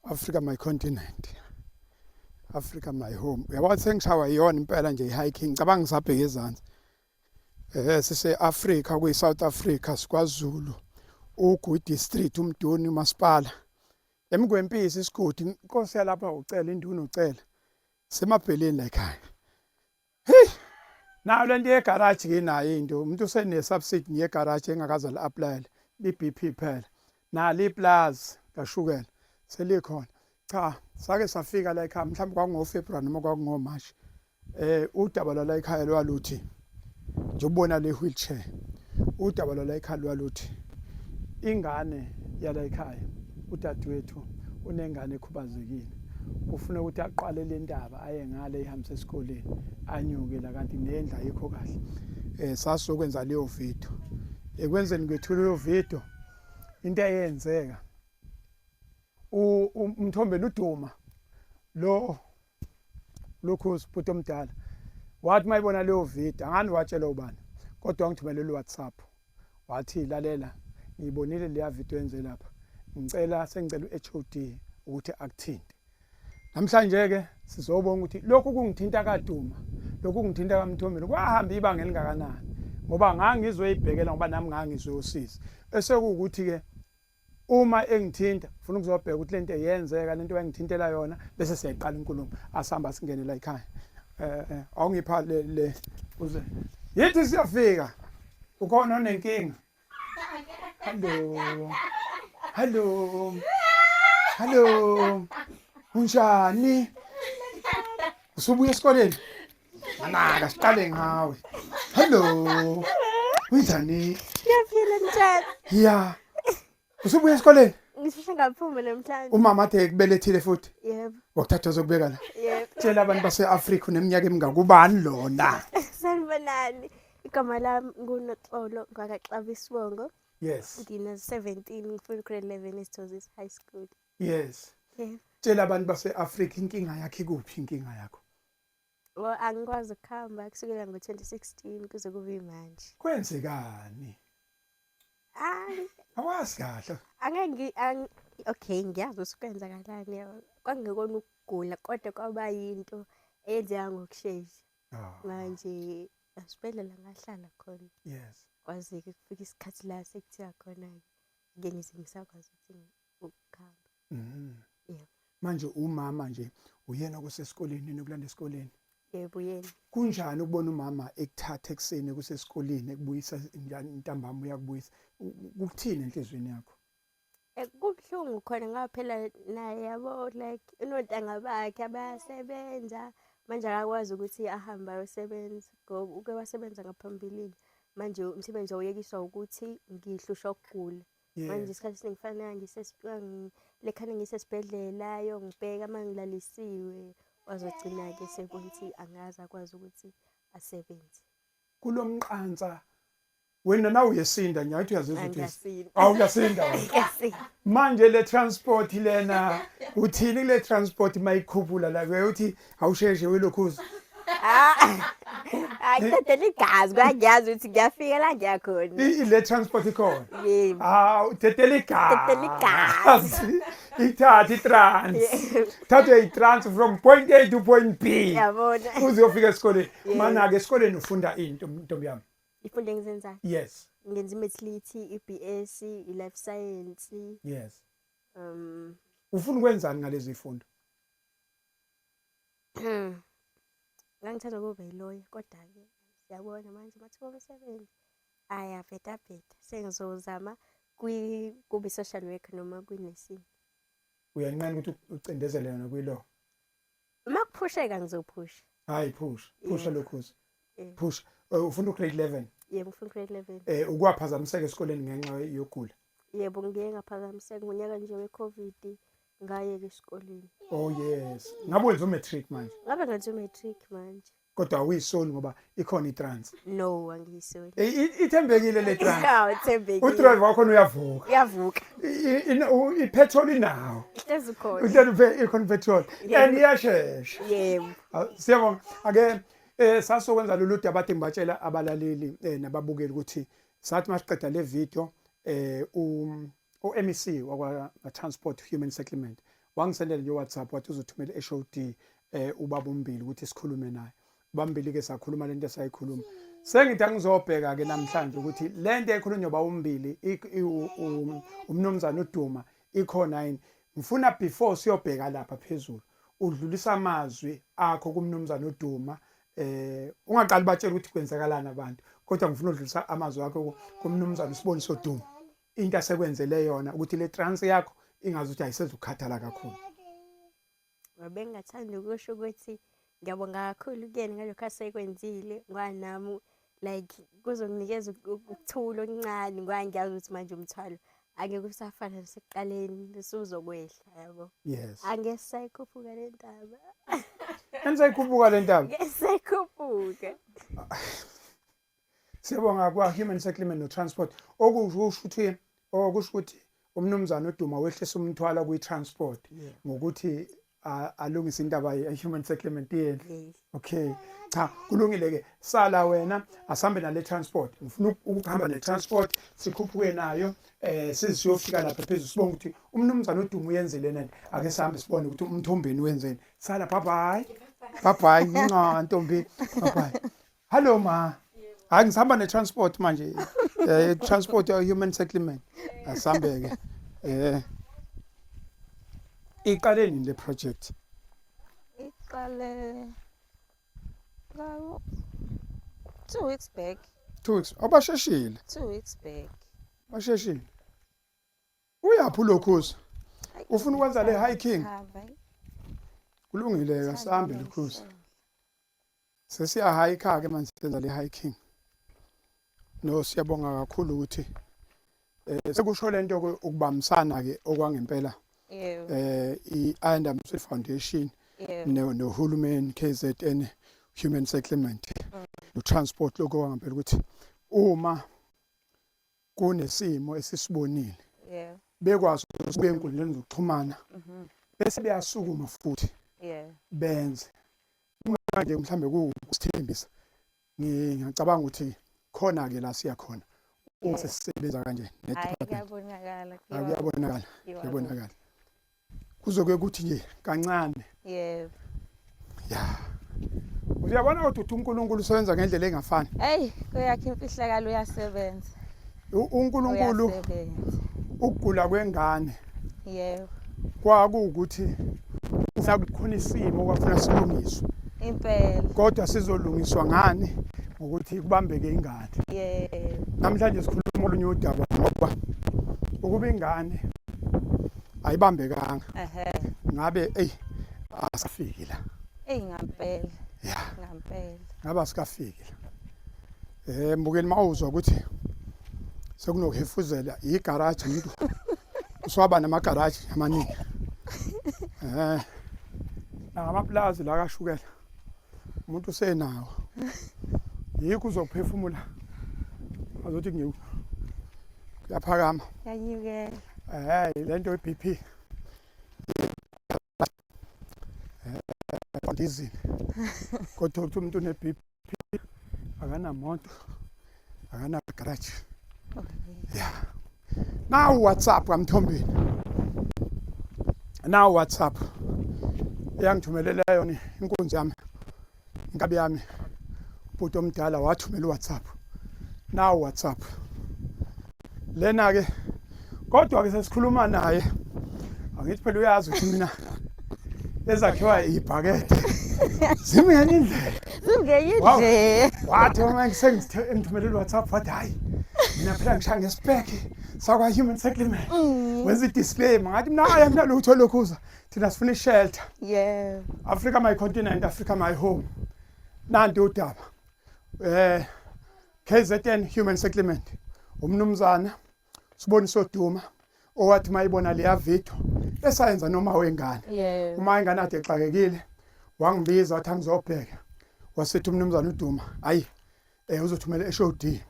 Africa my continent. Africa my home. Uyabona sengishawa iyona impela nje i-hiking. Ngicabanga ngisabheka ezansi. Sise Africa kuyi South Africa sikwaZulu. Ugu district uMdoni umasipala. Emgwempisi isigodi inkosi yalapha ucela induna ucela. Semabheleni la ekhaya. Hey! Nayo lento yegaraji ke nayo into. Umuntu usene subsidy yegaraji engakaze li-applyele. I-BP phela. Nalo iplazi kashukela selikhona. Cha, sake safika la ekhaya mhlawumbe kwakungo February noma kwakungo March. Udaba lwala ekhaya lwaluthi nje ubona le wheelchair. Udaba lwala ekhaya lwaluthi ingane yala ekhaya udadewethu unengane ekhubazekile. Ufuna ukuthi aqale le ntaba aye ngale ihambise esikoleni anyuke la kanti nendlu ayikho kahle. Sasizokwenza leyo video. Ekwenzeni kwethu leyo video into eyenzeka uMthombeni uduma lo lokhu bhuti omdala wathi mayibona leyo video angani watshela ubani kodwa wangithumelela uWhatsApp wathi lalela ngiyibonile leya video yenze lapha ngicela sengicela uHOD ukuthi akuthinte. Namhlanje ke sizobona ukuthi lokhu kungithinta kaDuma, lokhu kungithinta kaMthombeni kwahamba ibanga elingakanani ngoba ngangizoyibhekela ngoba nami ngangizwe usizi. Esekuwukuthi ke uma engithinta ufuna ukuzobheka ukuthi lento yenzeka lento engithintela yona bese siyayiqala inkulumo asihamba singene la ekhaya. Awungipha le uze yithi siyafika ukhona onenkinga. Hello. Hello. Hello. Unjani? Usubuya esikoleni? Manaka siqale ngawe. Hello. Unjani? Ngiyaphila mtshana. Ya. Usubuya esikoleni? Ngisheshe ngaphuma namhlanje. Umama athe ekubelethile futhi. Yebo. Wakuthatha uzokubeka la. Yebo. Tshela abantu base-Afrika uneminyaka emingaki ubani lona? Sanibonani. Igama lami nguNoxolo ngwakaXaba isibongo. Yes. Ngina 17 ngifunda grade 11 eSithozisi High School. Yes. Yebo. Tshela abantu base-Afrika inkinga yakho ikuphi inkinga yakho? Well, angikwazi ukuhamba kusukela ngo-2016 kuze kube manje. Kwenzekani? Ah, Awazi kahle. angeke okay, ngiyazi ukuthi kwenzakalani. Kwangekona ukugula kodwa kwaba yinto eyenzeka ngokushesha. Ah. Manje esibhedlela ngahlala khona. Yes. Kwaze-ke kufika isikhathi la sekuthiwa khona-ke ngeke ngize ngisakwazi ukuthi ukuhamba. Yebo. Manje umama nje uyena kusesikoleni nokulanda esikoleni. Yebo yena. Kunjani ukubona umama ekuthatha ekuseni kusesikoleni ekubuyisa njani ntambama uyakubuyisa? Kukuthini enhlizweni yakho? Kubuhlungu khona ngoba phela naye yabo like unontanga bakhe abayasebenza manje akakwazi ukuthi ahambe ayosebenza ngoba uke wasebenza ngaphambilini manje umsebenzi wawuyekiswa ukuthi ngihlushwa ukugula. Manje isikhathi esiningi kufanele lekhane ngisesibhedlela ayongibheka uma ngilalisiwe wazogcina-ke sekuthi angaze akwazi ukuthi asebenze. Kulomqansa wena nawe uyesinda ngiyathi uyazizwa ukuthi Angiyasinda. Awu uyasinda wena. Ngiyasinda. Manje le transport lena uthini kule transport mayikhuphula la uthi awusheshe welokhuza. Ah, ngidedela igazi ngoba ngiyazi ukuthi ngiyafika la ngiyakhona. Le transport ikhona. Yebo. Ah, udedela igazi. Dedela igazi. Ithathe i-trans. Yebo. Thathe i-trans from point A to point B. Yabona. Uze uyofika esikoleni. Yebo. Mana-ke esikoleni ufunda into ntombi yami. Ifundo engizenzayo. Yes. Ngenza i-maths, i-BS, i-life science. Yes. Ufuna ukwenzani ngalezi zifundo? Ngangithanda ukuba yiloya kodwa-ke siyabona manje amathuba omsebenzi ayabhedabheda. Sengizozama kube social work noma kwi-nursing. Uyanqena ukuthi ucindezele yona kwi-law? Uma kuphusheka ngizophusha. Hayi phusha, phusha Yebo. lokhuza. Yebo. Phusha. Ufunda u-grade 11? Yebo, ngifunda grade 11. Ukwaphazamiseka esikoleni ngenxa yokugula? Yebo, ngiye ngaphazamiseka ngonyaka nje we-COVID ngayeka esikoleni. Oh yes. Ngabe wenza u-matric manje? Ngabe ngenza u-matric manje. Kodwa awuyisoli ngoba ikhona i-trans. No, angiyisoli. Ithembekile le trans. Hawu, ithembekile. U-driver wakho uyavuka. Uyavuka. I-petrol inawo. Ihlezi khona. Uhleli ikhona i-petrol. Yebo. And iyashesha. Yebo. Siyabonga. Ake sasokwenza lolu daba ade ngibatshela abalaleli nababukeli ukuthi sathi masiqeda le video u-MEC wakwa Transport Human Settlement Wangisendela nje WhatsApp wathi uzothumela iHOD ubaba uMbili ukuthi sikhulume naye. Bambili ke sakhuluma lento esayikhuluma. Sengithi angizobheka ke namhlanje ukuthi lento ekhulunywa baba uMbili umnumzana uDuma ikhona yini. Ngifuna before siyobheka lapha phezulu udlulisa amazwi akho kumnumzana uDuma. Ungaqali batshela ukuthi kwenzakalani abantu, kodwa ngifuna udlulisa amazwi akho kumnumzana uSiboniso Duma, into asekwenzele yona ukuthi le trance yakho ingazi ukuthi ayisezukukhathala kakhulu. Bengingathanda ukusho ukuthi ngiyabonga kakhulu kuyena ngalokhu asekwenzile, ngoba nami like kuzonginikeza ukuthula okuncane, ngoba ngiyazi ukuthi manje umthwalo angeke usafana nasekuqaleni, usuzokwehla yabo. Yes. Angeke sayikhuphuka le ntaba. Anisayikhuphuka le ntaba? Ngeke sayikhuphuka. Siyabonga kwa Human Settlement no Transport. Okusho ukuthi okusho ukuthi umnumzana uDuma wehlisa umthwalo kwi transport ngokuthi alungise indaba ye human settlement yendlu. Yes. Okay. Cha, kulungile ke. Sala wena, asambe nale transport. Ngifuna ukuhamba ne transport sikhuphuke nayo siziyofika lapha phezulu sibonge ukuthi umnumzana uDuma uyenzile nani. Ake sihambe sibone ukuthi umthombeni wenzeni. Sala, bye bye. Bye bye nca ntombi. Bye bye. Hello ma. Hayi, ngisahamba ne-transport manje. Transport ya human settlement. Asambe ke. Iqale nini le project? Iqale 2 weeks back. 2 weeks. Abasheshile. 2 weeks back. Basheshile. Uyaphi lokhuza? Hayi, Ufuna ukwenza le hiking? Hamba. Kulungile ke, asihambe lokhuza. Sesiya hike ke manje, senza le hiking. No, siyabonga kakhulu ukuthi sekusho lento ke ukubambisana ke okwangempela i-Ayanda Msweli Foundation nohulumeni KZN Human Settlement no transport, lokho kwangempela ukuthi uma kunesimo esisibonile bekwazi ukuya enkundleni zokuxhumana bese beyasukuma futhi benze manje mhlambe kuwusithembisa. Ngiyacabanga ukuthi khona ke la siya khona uma sesisebenza kanje Hayi, ne-department. Kuyabonakala. Kuyabonakala, kuyabonakala, kuzoke kuthi nje kancane. Ya, uyabona kodwa ukuthi uNkulunkulu usebenza ngendlela engafani. Hey, kuyakhe imfihlakalo, uyasebenza. uNkulunkulu Uyasebenza. ukugula kwengane kwakuwukuthi ufuna kukhona isimo kwafuna silungiswe. Impela. Kodwa sizolungiswa ngani? Ngokuthi kubambeke ingane. Namhlanje sikhuluma olunye udaba, ngoba ukuba ingane ayibambekanga ngabe eyi asafiki la. Ey, ngampela. Ya. Ngampela. Ngabe asikafiki la. Mbukeli, mawuzwa ukuthi sekunokuhefuzela igaraji, umuntu uswaba namagaraji amaningi nangamaplazi la kashukela umuntu usenawo, yikho uzophefumula azothi ngiyu kuyaphakama. Yanyukela. Lento i-BP ndizini, kodwa ukuthi umuntu une-BP akanamoto, akanagaraji. Ya, nawu WhatsApp kaMthombeni, nawu WhatsApp eyangithumelela yona inkunzi yami, inkabi yami, ubhuti omdala wathumela uWhatsApp. Nawu WhatsApp lena ke, kodwa ke sesikhuluma naye, angithi phela uyazi ukuthi mina ezakhiwa ibhakede zimi ngenye indlela. Zingenye Wow. indlela. Wathi uma ngithumelele WhatsApp wathi, hayi, mina phela ngishaya ngesipeki sakwa human settlement, wenza i-disclaimer. Ngathi mina, hayi, akunalutho lokhuza, thina sifuna i-shelter. Africa my continent, Africa my home. Nanti udaba, KZN Human Settlement, umnumzana Siboniso Duma owathi mayibona leya video esayenza noma wengane, uma ingane ade exakekile, wangibiza wathi angizobheka, wasithi umnumzana uDuma hayi, uzothumela eHOD.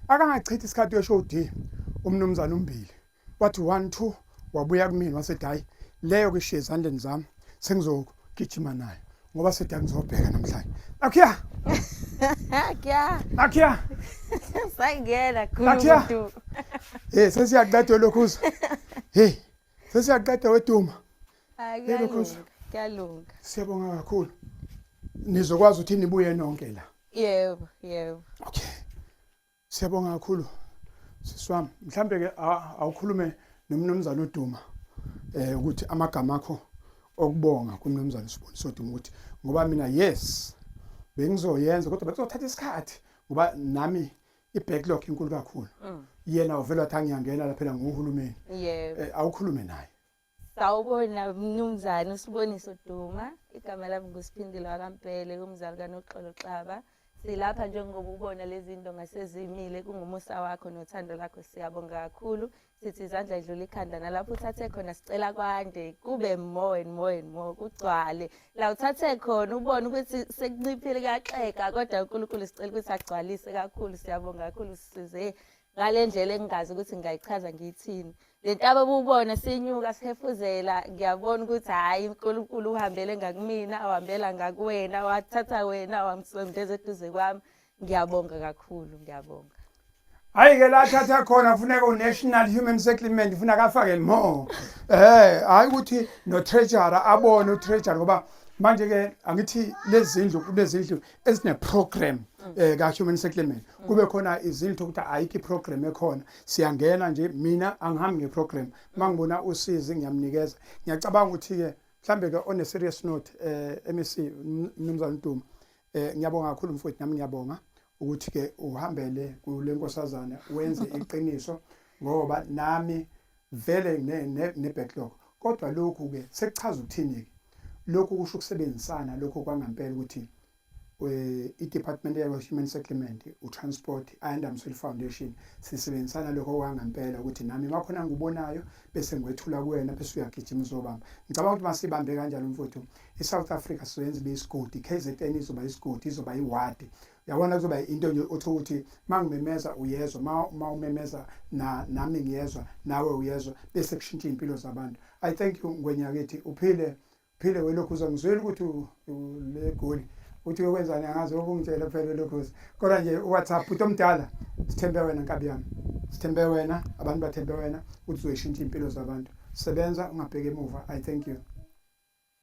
Akangachithi isikhathi eHOD umnumzana uMbili wathi 1 2 wabuya kumina wasethi, hayi, leyo kishiye ezandleni zami, sengizogijima nayo ngoba sethi angizobheka namhlanje. Akhiya. Kya. Akhiya. Sangena. Nakhiya. Khulu. Sesiyaqeda lokhuza. Hey, sesiyaqeda weduma. Hayi Yebo, Khosi. kuyalunga, kuyalunga. Siyabonga kakhulu. Nizokwazi ukuthi nibuye nonke la. Yebo, yebo. Okay. Siyabonga kakhulu sisi wami. Mhlambe ke awukhulume nomnumzane uDuma ukuthi amagama akho okubonga kumnumzane uSiboniso Duma ukuthi ngoba mina yes bengizoyenza kodwa bekuzothatha isikhathi ngoba nami i-backlog inkulu kakhulu. Yena uvela wathi angiyangena lapha phela nguhulumeni. Yebo. Awukhulume naye. Sawubona mnumzane uSiboniso Duma, igama lami nguSiphindile wakaMpele kumzali kaNoxolo Xaba. Silapha njengoba ubona lezi zinto ngasezimile kungumusa wakho nothando lakho siyabonga kakhulu. Sithi izandla idlula ikhanda nalapho uthathe khona sicela kwande kube more and more and more kugcwale. La uthathe khona ubone ukuthi sekunciphile kuyaxega kodwa uNkulunkulu sicela ukuthi agcwalise kakhulu siyabonga kakhulu sisize ngale ndlela engingazi ukuthi ngingayichaza ngiyithini. Le ntaba obubona sinyuka sihefuzela ngiyabona ukuthi hhayi uNkulunkulu uhambele ngakumina uhambela ngakuwena wathatha wena wamsondeza eduze kwami ngiyabonga kakhulu ngiyabonga. Hayi ke la thatha khona funeka u-National Human Settlement funeka afake more. Hayi ukuthi no treasurer abone u-treasurer ngoba manje ke angithi lezindlu kunezindlu ezine program ka human settlement kube khona izindlu ukuthi ayikho iprogram ekhona siyangena nje mina angihambi ngeprogram mangibona usizi ngiyamnikeza ngiyacabanga ukuthi ke mhlambe ke on a serious note MEC Mnumzane Ntuma ngiyabonga kakhulu mfowethu nami ngiyabonga ukuthi ke uhambele kule nkosazana wenze iqiniso ngoba nami vele ne backlog kodwa lokhu ke sekuchaza ukuthini ke lokhu kusho ukusebenzisana lokhu kwangampela ukuthi i-Department ye-Human Settlement, u-Transport, Ayanda Msweli Foundation sisebenzisana lokho kwangampela ukuthi nami makhona ngikubonayo bese ngiwethula kuwena bese uyagijima uzobamba. Ngicabanga ukuthi masibambe kanjalo mfowethu i-South Africa sizoyenza ibe isigodi, i-KZN izoba isigodi, izoba iwadi. Uyabona kuzoba into nje othi ukuthi mangimemeza uyezwa, ma umemeza na nami ngiyezwa, nawe uyezwa bese kushintsha impilo zabantu. I thank you Ngwenyakithi uphile phile welokhu uzongizwela ukuthi le goli uthi uyokwenzani angazi ubungitshela phela lokhu kodwa nje uWhatsApp uthi omdala sithembe wena nkabi yami sithembe wena abantu bathembe wena ukuthi uzoyishintsha impilo zabantu sebenza ungabheki emuva. I thank you.